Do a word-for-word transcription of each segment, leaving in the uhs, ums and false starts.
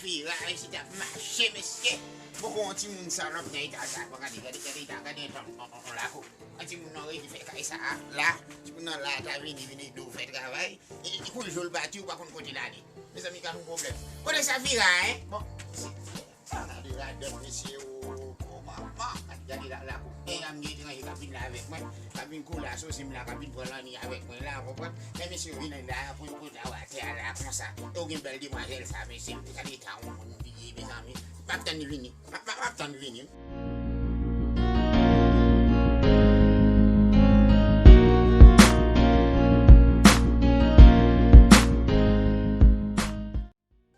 Fira, isi t ap mache, mesye. Poko yon timoun salòp nan eta sa. Bon, gade, gade, gade eta, gade eta, on, on, on lakou. Yon timoun nan redi fè kay sa a, la. Timoun nan la, ta vini, vini, di w fè travay. E, e kou l jwe l pati, ou pa konn kote l ale. Mezanmi, gade yon pwoblèm. Kote Safira, en? Bon, si, si, ah, gade radòt, mesye, o, o, manman. Gade, gade la, lakou. E, a m gen etranje k ap vin la avèk mwen. K ap vin kole asosi m la, k ap vin pran lanni avèk mwen la, ou konprann? Men mesye, vin la, pou, pou ta w atè a la, konsa. E ou gen bèl demwazèl sa, mesye. Gade eta yon moun vini, mezanmi. M ap tann li vini. M ap, m ap, m ap tann li vini.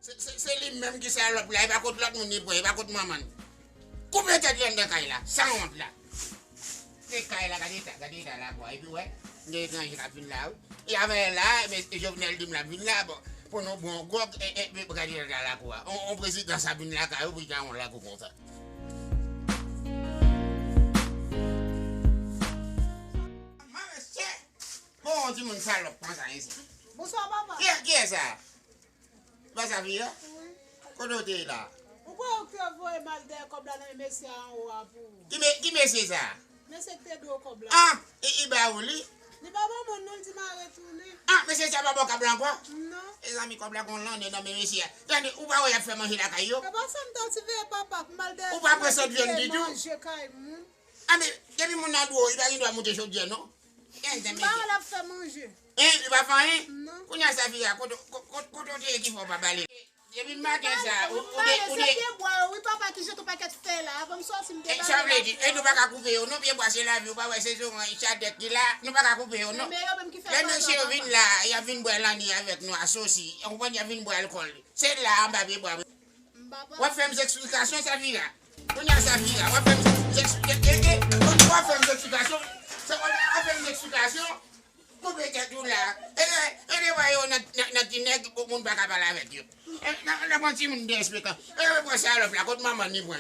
Se, se, se li menm ki salòp la, e pa kot lòt moun li pran, e pa kot manman l. Koupe tèt li anndan kay la, sanwont la. Se kay la, gade eta, gade eta lakou a. Epi w wè, gen etranje k ap vin la, wi. E avè la, men Jovenel di m l ap vin la, bon, pou nou bon gwòg, e, e, men gade eta lakou a. On, on prezidan sa vin lakay ou pou l ta yon lakou konsa. Manman, mesye! Bon, yon timoun salòp konsa, isi. Bonswa, papa. Ki, kiyès sa? Papa Safira? Wi. Kote w te ye la? Ou kwè ou te voye m al dèyè kòb la nan men mesye a anwo a pou ou? Ki me-, ki mesye sa? Mesye ki te dwe w kòb la. Ah, e, e ba ou li? Li pa ban mwen non, li di m al retounen. Ah, mesye sa pa ba w kòb la ankò? Non. Mezanmi, kòb la gon lannen nan men mesye a. Tande, ou pa wè y ap fè manje lakay yo? E pa sa m t ap siveye papa pou m al dèyè. Ou pa pran sant vyann ditou? Manje kay moun. Ah, men, depi moun nan dwe w, li pa gen dwa moute chodyè, non. Mba wè l ap fè manje. Hein, li pa fè anyen? Non. Kounye a Safira, kote, ko-, ko-, kote w te ye ki fè w pa bale? Depi maten sa, ou, ou de, ou de. Se pye bwa yo, wi, papa, ki jete yon pakèt fèy la. Avan m sòti, m te bale. Sa vle di, e nou pa ka koupe yo, non, pye bwa se lavi, ou pa wè se zoranj, chadèk ki la, nou pa ka koupe yo, non. Men yo menm ki fè. Lè mesye yo vin la, y ap vin bwè lanni avèk nou, asosi, ou konprann, y ap vin bwè alkòl. Se la, anba pye bwa. W ap fè m zeksplikasyon, Safira. Kounye a, Safira, w ap fè m zeksplikasyon. W ap fè m zeksplikasyon. Sa w ap fè m zeksplikasyon. Koupe tèt ou la. E, e, e, dewa yo nan, nan, nan ti nèg, moun pa ka pale avèk yo. E, nan, nan pran timoun de esplikan. E, pran salòp la, kot manman ni pran.